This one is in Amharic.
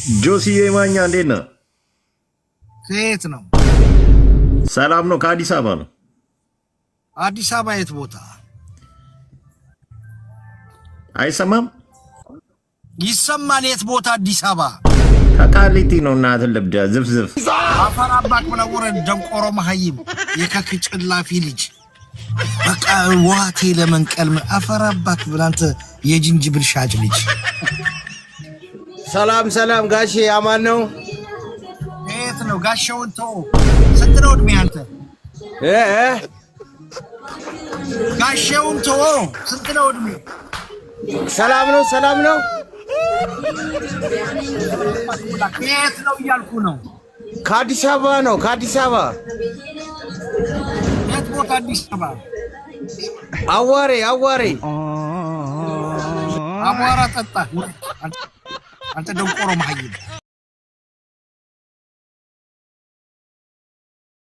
ጆሲዬ ማኛ እንዴት ነህ? ከየት ነው? ሰላም ነው። ከአዲስ አበባ ነው። አዲስ አበባ የት ቦታ? አይሰማም? ይሰማል። የት ቦታ አዲስ አበባ? ከቃሊቲ ነው። እናትህ ልብዳ ዝፍዝፍ። አፈር አባክ ብለህ ውረድ። ደንቆሮ መሀይም፣ የከክ ጭላፊ ልጅ፣ በቃ ዋቴ ለመንቀል አፈር አባክ ብለህ አንተ የጅንጅብል ሻጭ ልጅ። ሰላም ሰላም፣ ጋሼ አማን ነው? የት ነው ጋሻውን? ተው። ስንት ነው እድሜ አንተ? እ እ ጋሻውን ተወው። ስንት ነው እድሜ? ሰላም ነው፣ ሰላም ነው። የት ነው እያልኩ ነው። ከአዲስ አበባ ነው፣ ከአዲስ አበባ። የት ቦታ አዲስ አበባ? አዋሬ አዋሬ። አቧራ ጠጣ። አንተ ደንቆሮ መሀይም።